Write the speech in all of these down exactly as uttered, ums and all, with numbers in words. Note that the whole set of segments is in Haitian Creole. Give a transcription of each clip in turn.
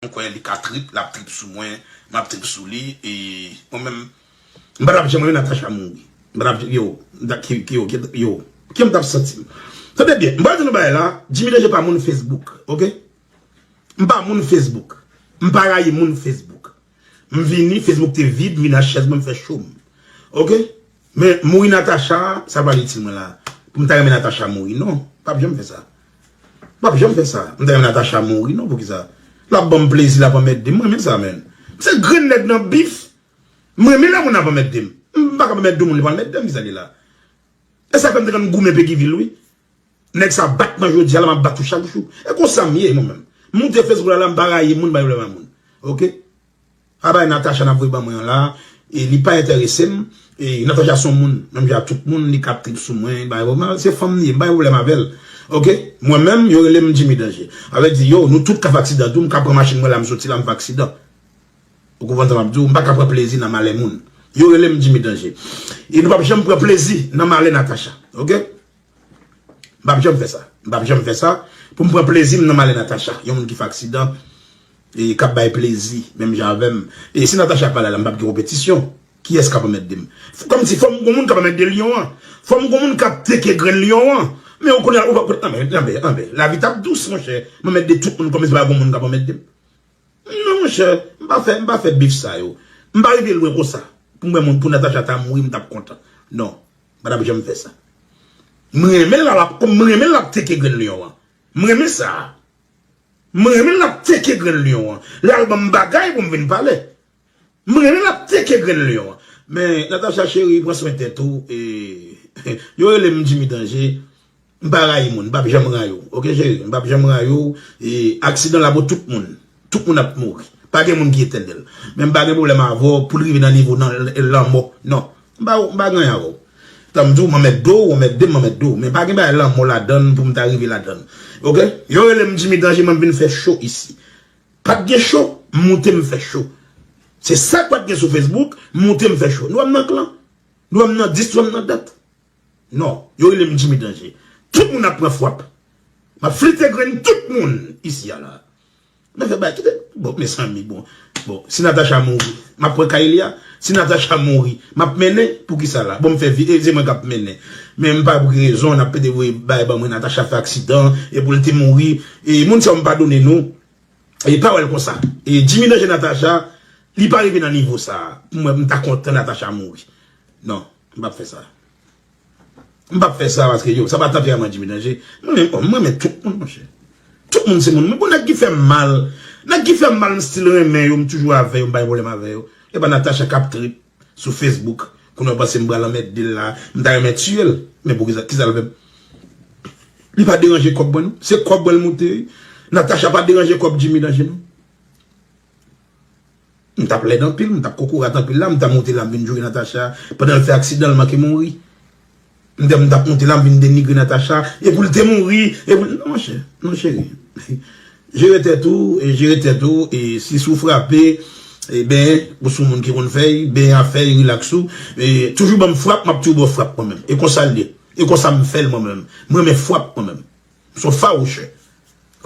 m kwè li ka trip, l ap trip sou mwen, m ap trip sou li, e mwen menm, m pa t ap janm renmen Natacha mouri. M pa t ap, yo, m ta, ki, ki, yo, ki, yo, ki m t ap santi m? Tande byen, m pral di nou bagay la, Jimmy Danje pa moun Facebook, oke? M pa moun Facebook. M pa rayi moun Facebook. M vini, Facebook te vid, m vin ak chèz mwen, m fè show m. Oke? Men mouri Natacha, sa pa itil mwen la. Pou m ta renmen Natacha mouri, non. M p ap janm fè sa. M p ap janm fè sa. M ta renmen Natacha mouri, non, poukisa? L ap ban m plezi, l ap anmède m. Mwen renmen sa, menn. Se grenn nèg nan bif. Mwen renmen lè moun ap anmède m. M pa ka anmède yon moun, li pa anmède m, kisa li la? E sa fè m te konn goumen Peguy vil, wi. Nèg sa bat mwen jodi a la, m ap bat ou chak jou. E konsa m ye, mwen menm. M moute Facebook la, la, m pa rayi moun, bay pwoblèm a moun. Oke? A bay Natacha n ap voye ban mwen an la, e li pa enterese m. E Natacha se yon moun, menm jan ak tout moun, li ka ap trip sou mwen, bay pwoblèm, se fanm li ye, m pa gen pwoblèm avè l. Oke? Mwen menm, yo rele m Jimmy Danje. Sa vle di, yo, nou tout ka fè aksidan tou, m ka pran machin mwen la, m soti la, m fè aksidan. Ou konprann sa m ap di w? M pa ka pran plezi nan malè moun. Yo rele m Jimmy Danje. E nou p ap janm pran plezi nan malè Natacha. Oke? M p ap janm fè sa. M p ap janm fè sa. Pou m pran plezi m nan malè Natacha. Yon moun ki fè aksidan, e k ap bay plezi, menm jan avè m. E si Natacha pa la, la, m p ap gen konpetisyon. Kiyès k ap anmède m? Kòmsi fò m gon moun k ap anmède lyon an. Fò m gon moun k ap teke grenn lyon an. Men ou konnen, ou pa, anben, anben, anben. Lavi t ap dous, monchè. M anmède tout moun kòmsi pa gon moun k ap anmède m. Non, monchè, m pa fè, m pa fè bif sa yo. M pa rive lwen konsa. Pou m wè moun, pou Natacha ta mouri, m t ap kontan. Non, m pa t ap janm fè sa. M renmen l, l ap, m renmen l ap teke grenn lyon an. M renmen sa. M renmen l ap teke grenn lyon an. L al ban m bagay pou m vin pale. M renmen l ap teke grenn lyon an. Men, Natacha cheri, pran swen tèt ou. E, yo rele m Jimmy Danje. M pa rayi moun, m p ap janm rayi w. Oke, cheri? M p ap janm rayi w. E, aksidan la pou tout moun. Tout moun ap mouri. Pa gen moun ki etènèl. Men m pa gen pwoblèm avè w pou l rive nan nivo nan l-, lanmò. Non. M pa, m pa gen anyen avè w. Tan m di w, m anmède w, w anmède m, m anmède w. Men pa gen bagay lanmò ladann pou m ta rive ladann. Oke? Yo rele m Jimmy Danje, mwen m vin fè cho isi. Pa t gen cho, m moute m fè cho. Se sa k pa t gen sou Facebook, m moute m fè cho. Nou wè m nan klan? Nou wè m nan dis, nou wè m nan dat? Non, yo rele m Jimmy Danje. Tout moun ap pran fwap. M ap flite grenn tout moun isi a la. Men fè bay, kite, bon, mezanmi, bon. Bon, si Natacha mouri, m ap pran kay li a. Si Natacha mouri, m ap mennen, poukisa la? Bon, m fè vi, e, se mwen k ap mennen. Men m pa pou ki rezon, n ap pede voye bay ban mwen, Natacha fè aksidan, e pou l te mouri. E moun sa yo m padone nou. E pa wè l konsa. E Jimmy Danje Natacha, li pa rive nan nivo sa. Pou mwen, m ta kontan Natacha mouri. Non, m p ap fè sa. M p ap fè sa paske yo, sa pa tanperaman Jimmy Danje. Mwen menm, mwen menm tout moun, monchè. Tout moun se moun. Men bon, nèg ki fè m mal, nèg ki fè m mal, m still renmen yo, m toujou avè yo, m pa gen pwoblèm avè yo. E pa Natacha k ap trip sou Facebook. Kounye a w panse m pral anmède l la, m ta renmen tiye l. Men pou kisa, kisa l fè m? Li pa deranje kòb mwen, non. Se kòb mwen l moute, wi. Natacha pa deranje kòb Jimmy Danje, non. M t ap lèd anpil, m t ap kokorat anpil la, m t ap moute la, m vin joure Natacha, pandan l fè aksidan, l manke mouri. M t, m t ap moute la, m vin denigre Natacha, e pou l te mouri, e pou l, non, monchè, non, cheri. Jere tèt ou, e jere tèt ou, e si sou frape, e ben, ou sou moun ki konn fè y, ben afè y, rilaks ou, e toujou ban m frap, m ap toujou ba w frap mwen menm. E konsa l ye. E konsa m fè l mwen menm. Mwen renmen frap mwen menm. M se yon fawouchè.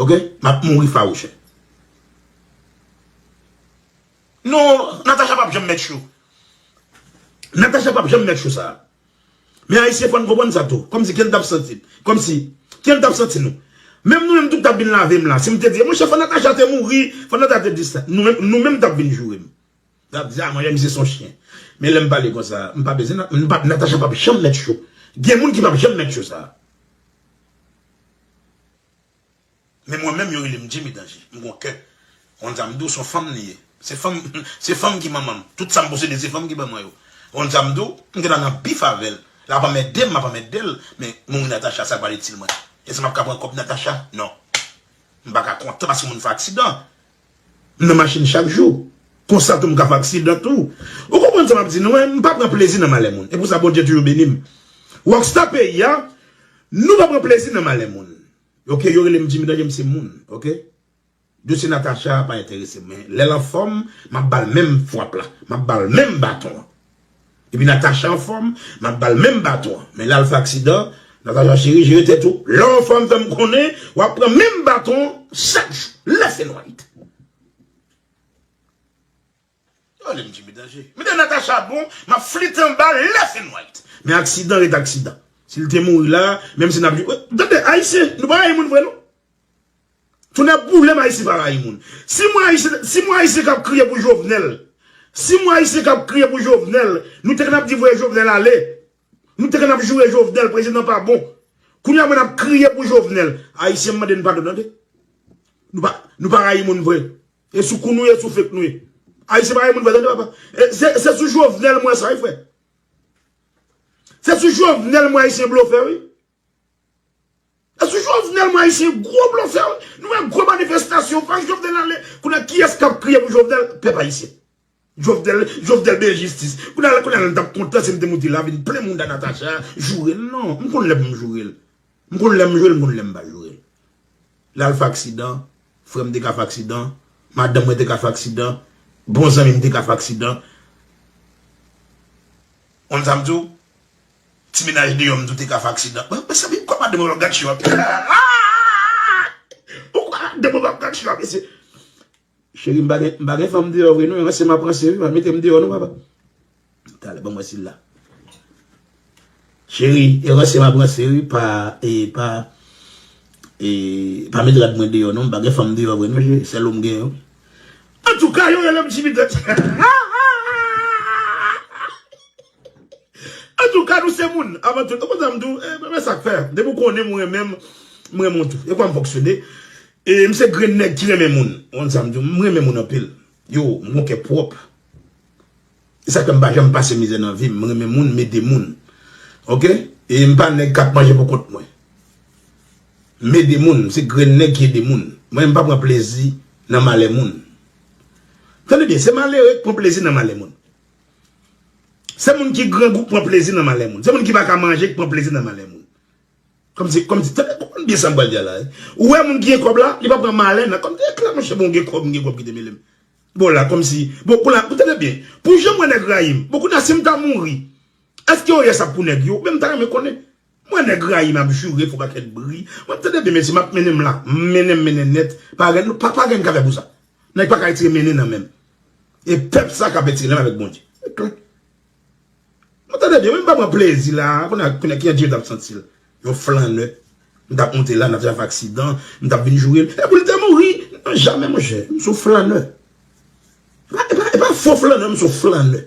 Oke? M ap mouri fawouchè. Non, Natacha p ap janm mèt cho. Natacha p ap janm mèt cho sa. Men Ayisyen fò n konprann sa tou. Kòmsi, kiyès t ap santi? Kòmsi, kiyès t ap santi nou? Menm nou menm tou k t ap vin lave m la. Si m te di, monchè, fò Natacha te mouri, fò Natacha te dis sa. Nou menm, nou menm t ap vin joure m. T ap di, a, monchè, misye se yon chen. Men lè m pale konsa, m pa bezwen, m pa, Natacha p ap janm mèt cho. Gen moun ki p ap janm mèt cho sa. Men mwen menm, yo rele m Jimmy Danje. M gon kè. Konn sa m di w, se yon fanm li ye. Se fanm, se fanm ki manman m. Tout sa m posede, se fanm ki ban mwen yo. Konn sa m di w, m gentan nan bif avè l. L ap anmède m, m ap anmède l. Men mouri Natacha, sa pral itil mwen? Èske m ap ka pran kòb Natacha? Non. M pa ka kontan paske moun fè aksidan. M nan machin chak jou. Konsa tou m ka fè aksidan tou. Ou konprann sa m ap di nou, en? M pa pran plezi nan malè moun. E pou sa Bondye toujou beni m. Rockstar peyi a, nou pa pran plezi nan malè moun. Oke, yo rele m Jimmy Danje, m se moun, oke? Dosye Natacha pa enterese m, men lè l anfòm, m ap ba l menm frap la, m ap ba l menm baton an. Epi Natacha anfòm, m ap ba l menm baton an. Men lè l fè aksidan, Natacha cheri, jere tèt ou. Lè w anfòm, fè m konnen, w ap pran menm baton an chak jou, left and right. Gade m Jimmy Danje. Mete Natacha bon, m ap flit anba left and right. Men aksidan ret aksidan. Si l te mouri la, menm si n ap jwe. Tande, Ayisyen, nou pa rayi moun vre non. Tonè boule m Ayisyen pa rayi moun. Si mwen Ayisyen, si mwen Ayisyen k ap kriye pou Jovenel, si mwen Ayisyen k ap kriye pou Jovenel, nou te konn ap di voye Jovenel ale. Nou te konn ap joure Jovenel, prezidan pa bon. Kounye a mwen ap kriye pou Jovenel. Ayisyen m mande n padon tande. Nou pa, nou pa rayi moun vre. E sou kou nou ye, sou fake nou ye. Ayisyen pa rayi moun vre tande papa. E se, se sou Jovenel mwen sa wi frè. Se sou Jovenel mwen Ayisyen blofè wi. E sou Jovenel mwen Ayisyen gwo blofè wi. Nou wè gwo manifestasyon pa Jovenel ale. Kounye a kiyès k ap kriye pou Jovenel? Pèp Ayisyen. Jovenel, Jovenel byen jistis. Kounye a, kounye a, n t ap kontan si m te moute la, vin plen moun dan Natacha, joure l. Non, m konn lè pou m joure l. M konn lè m joure l, m konn lè m pa joure l. L al fè aksidan, frè m te ka fè aksidan, madanm mwen te ka fè aksidan, bon zanmi m te ka fè aksidan. Konn sa m di w? Ti mennaj deyò m tou te ka fè aksidan. Mwen, mwen sanble kwa madanm mwen ap gad cho ap. Ou kwa madanm mwen ap gad cho ap, mesye. Cheri, m pa gen, m pa gen fanm deyò vre non, e ranse m ap ranse wi, pa mete m deyò non papa. Talè, ban mwen sila. Cheri, e ranse m ap ranse wi, pa, e, pa, e, pa met rad mwen deyò non, m pa gen fanm deyò vre non, cheri, sèl ou m gen yo. Antouka, yo rele m Jimmy Dutch. Antouka, nou se moun, avan tout. Ou konn sa m di w, e, men sa k fè. Depi w konnen m renmen m, m renmen w tou. E kwa m fonksyone. E m se grenn nèg ki renmen moun. Ou konn sa m di w, m renmen moun anpil. Yo, m gon kè pwòp. E sa k fè m pa janm pase mizè nan vi m. M renmen moun, m ede moun. Oke? E m pa nèg k ap manje pou kont mwen. M ede moun, m se grenn nèg ki ede moun. Mwen, m pa pran plezi nan malè moun. Tande byen, se malere k pran plezi nan malè moun. Se moun ki grangou k pran plezi nan malè moun. Se moun ki pa ka manje k pran plezi nan malè moun. Kòmsi, kòmsi, tande, konprann byen sa m pral di a la, wi. Ou wè moun ki gen kòb la, li pa pran malè nan, kòmsi, e klè, monchè, bon, gen kòb, m gen kòb ki te mele m. Bon, la, kòmsi, bon, pou la, pou tande byen, pou jan mwen nèg rayi m, bon, kounye a, si m ta mouri, èske O Y S ap pou nèg yo? Oubyen m ta renmen konnen. Mwen nèg rayi m ap joure, fè pakèt bri. Mwen tande byen, mesye, m ap mennen m la. M mennen m mennen nèt. Pa gen, pa, pa gen ka fè pou sa. Nèg pa ka retire mennen nan men m. E pèp sa k ap retire nan men avèk Bondye. Se klè. Mwen tande byen, mwen m pa pran plezi la. Kounye a, kounye a, ki jan Jimmy t ap santi l? Yon flannè. M t ap monte la, n ap fè aksidan, m t ap vin joure l. Epi l te mouri. Non, jamè, monchè. M se yon flannè. E pa, e pa, e pa fo flannè, m se yon flannè.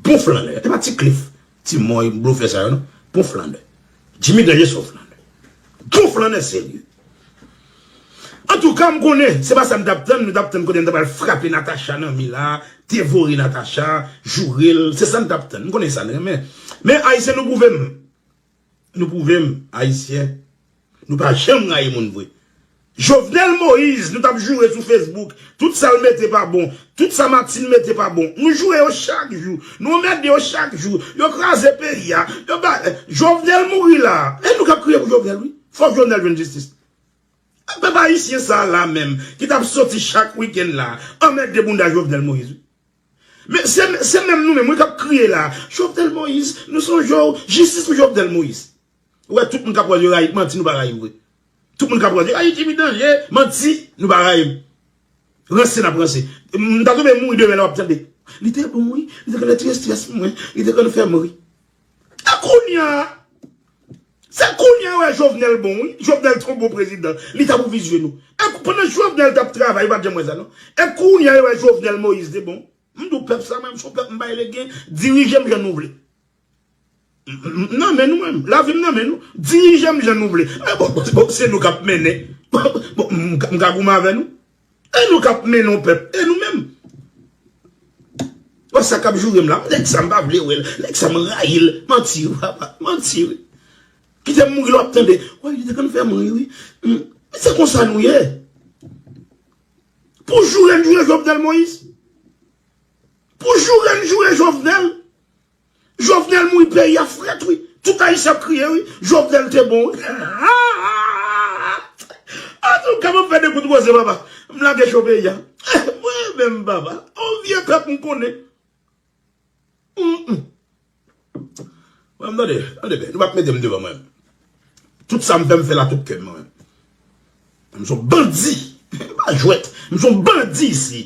Bon flannè. E pa ti Cliff, ti mòy, blofè sa yo, non. Bon flannè. Jimmy Danje se yon flannè. Bon flannè serye. Antouka, m konnen, se pa sa m t ap tann, nou t ap tann kote m ta pral frape Natacha nan mi la, devore Natacha, joure l, se sa n t ap tann. M konnen sa n renmen. Men, Ayisyen, nou pwouve m. Nou pwouve m, Ayisyen, nou pa janm rayi moun vre. Jovenel Moïse, nou t ap joure sou Facebook. Tout sa l mete pa bon. Tout sa Martine mete pa bon. Nou joure yo chak jou. Nou anmède yo chak jou. Yo kraze peyi a. Yo ba, Jovenel mouri la. E nou k ap kriye pou Jovenel, wi. Fòk Jovenel jwenn jistis. Pèp ayisyen sa a la menm, ki t ap soti chak wikenn la, anmède bounda Jovenel Moïse, wi. Men se, se menm nou menm, wi, k ap kriye la. Jovenel Moïse, nou sonje w, jistis pou Jovenel Moïse. Ou wè, tout moun k ap wè yo rayi, manti nou pa rayi m vre. Tout moun k ap wè yo rayi Jimmy Danje, manti, nou pa rayi m. Ranse n ap ranse. M ta tonbe mouri demen la w ap tande. Li te bon, wi. Li te konn retire estrès mwen. Li te konn fè m ri. E kounye a, se kounye a yo wè Jovenel bon, wi. Jovenel te yon bon prezidan. Li t ap ouvri zye nou. E kou-, pandan Jovenel t ap travay, yo pa t janm wè sa, non. E kounye a yo wè Jovenel Moïse te bon. M di w pèp sa, mwen, m se yon pèp m bay legen, dirije m jan nou vle. M, m, m nan men nou, menm. Lavi m nan men nou. Dirije m jan nou vle. E bon, bon, bon, se nou k ap mennen. Bon, bon, m, m ka goumen avè nou. E nou k ap mennen yon pèp. E nou menm. Wè sa k ap joure m la. Nèg sa m pa vle wè l. Nèg sa m rayi l. Manti, wi, papa. Manti, wi. Kite m mouri la w ap tande. Wè, li te konn fè m ri, wi. M, se konsa nou ye. Pou joure n joure Jovenel Moïse. Pou joure n joure Jovenel. Jovenel mouri, peyi a frèt, wi. Tout Ayisyen ap kriye, wi. Jovenel te bon, wi. Antouka, mwen fè de kout koze, papa. M lage cho peyi a. Mwen menm, papa. On vye pèp m konnen. Mm, mm. Mwen, m tande, tande byen. Nou p ap mete m devan mwen. Tout sa m fè, m fè l a tout kè m, mwen. M se yon bandi. M pa jwèt. M se yon bandi isi.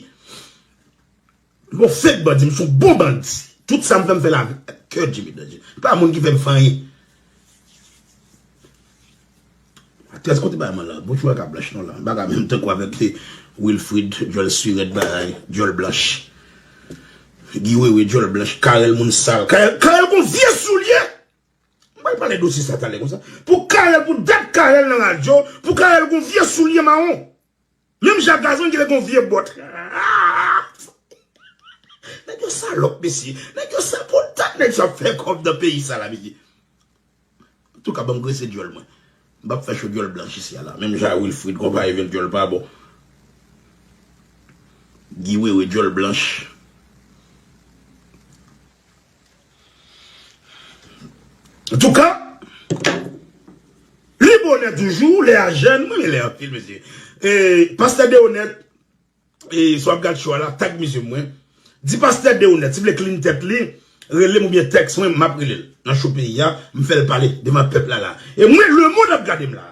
Bon, fake bandi, m se yon bon bandi. Tout sa m fè, m fè l avèk kè Jimmy Danje. Pa moun ki fè m fè anyen. Trèz kote bay mwen la. Bonjou ak Blanch non la. M pa ka menm tankou avèk te Wilfrid, djòl sirèt bagay, djòl blanch. Guy Wewe, djòl blanch, Carel moun sal. Carel, Carel gon vye soulye. M pral pale dosye sa talè konsa. Pou Carel, pou dat Carel nan radyo, pou Carel gon vye soulye mawon. Menm jan Gazman ki te gon vye bòt. Nèg yo salòp, mesye. Nèg yo sa pou dat nèg sa ap fè kòb nan peyi sa la, mesye. Antouka, ban m grese djòl mwen. M p ap fè cho djòl blanch isi a la. Menm jan Wilfrid, konpayi vin djòl pa bon. Guy Wewe, djòl blanch. Antouka, li bonè toujou, lè a jèn, mwen renmen lè anpil, mesye. E, pastè Deonèt, e, si w ap gad cho a la, tag misye mwen. Di pastè Deonèt, si vle clean tèt li, rele m oubyen tèks mwen, m ap rele l. Nan cho peyi a, m fè l pale devan pèp la la. E mwen, lemonn ap gade m la.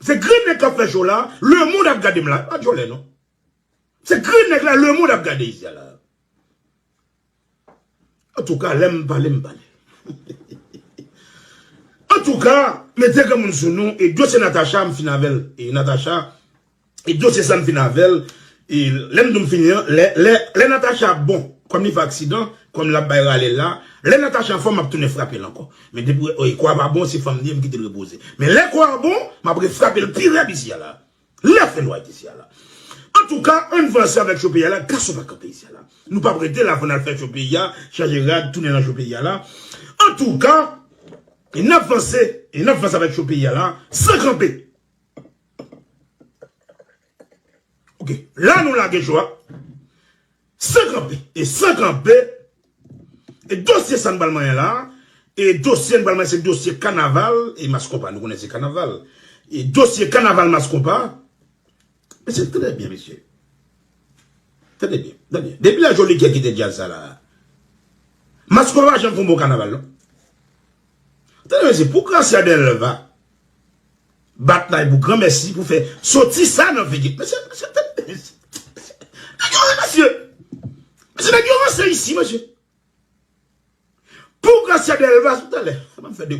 Se grenn nèg k ap fè cho la, lemonn ap gade m la. Pa djòlè non. Se grenn nèg la, lemonn ap gade isi a la. Antouka, lè m pale, m pale. Antouka, mete granmoun sou nou, e dosye Natacha, m fin avè l. E Natacha, e dosye sa m fin avè l. E lè m di w m fini an, lè, lè, lè Natacha bon, kòm li fè aksidan, kòm l ap bay rale la, lè Natacha anfòm, m ap tounen frape l ankò. Men depi, e, kò a pa bon, se fanm li ye, m kite l repoze. Men lè kò a bon, m ap refrape l pi rèd isi a la. Lè fè nwèt isi a la. Antouka, ann vanse avèk cho peyi a la, gason pa kanpe isi a la. Nou p ap rete la, fò n al fè cho peyi a, chanje rad, tounen nan cho peyi a la. Antouka, e n ap vanse, e n ap vanse avèk cho peyi a la, san kanpe. Ok, la nou lage cho a. San kanpe. E san kanpe, e dosye sa n pral manyen la, e dosye n pral manyen se dosye kanaval, e Mass Konpa, nou konnen se kanaval. E dosye kanaval Mass Konpa, mesye, tande byen, mesye. Tande byen, tande byen. Depi lè Jolikè kite djaz sa la, Mass Konpa pa janm fè yon bon kanaval, non. Tande, mesye, pou Gracia Delva, bat lay pou granmèsi pou fè soti sa nan figi. Mesye, mesye, mesye, mesye. Nèg yo, mesye. Mesye, nèg yo ranse isi, mesye. Pou Gracia Delva, talè, m ap fè de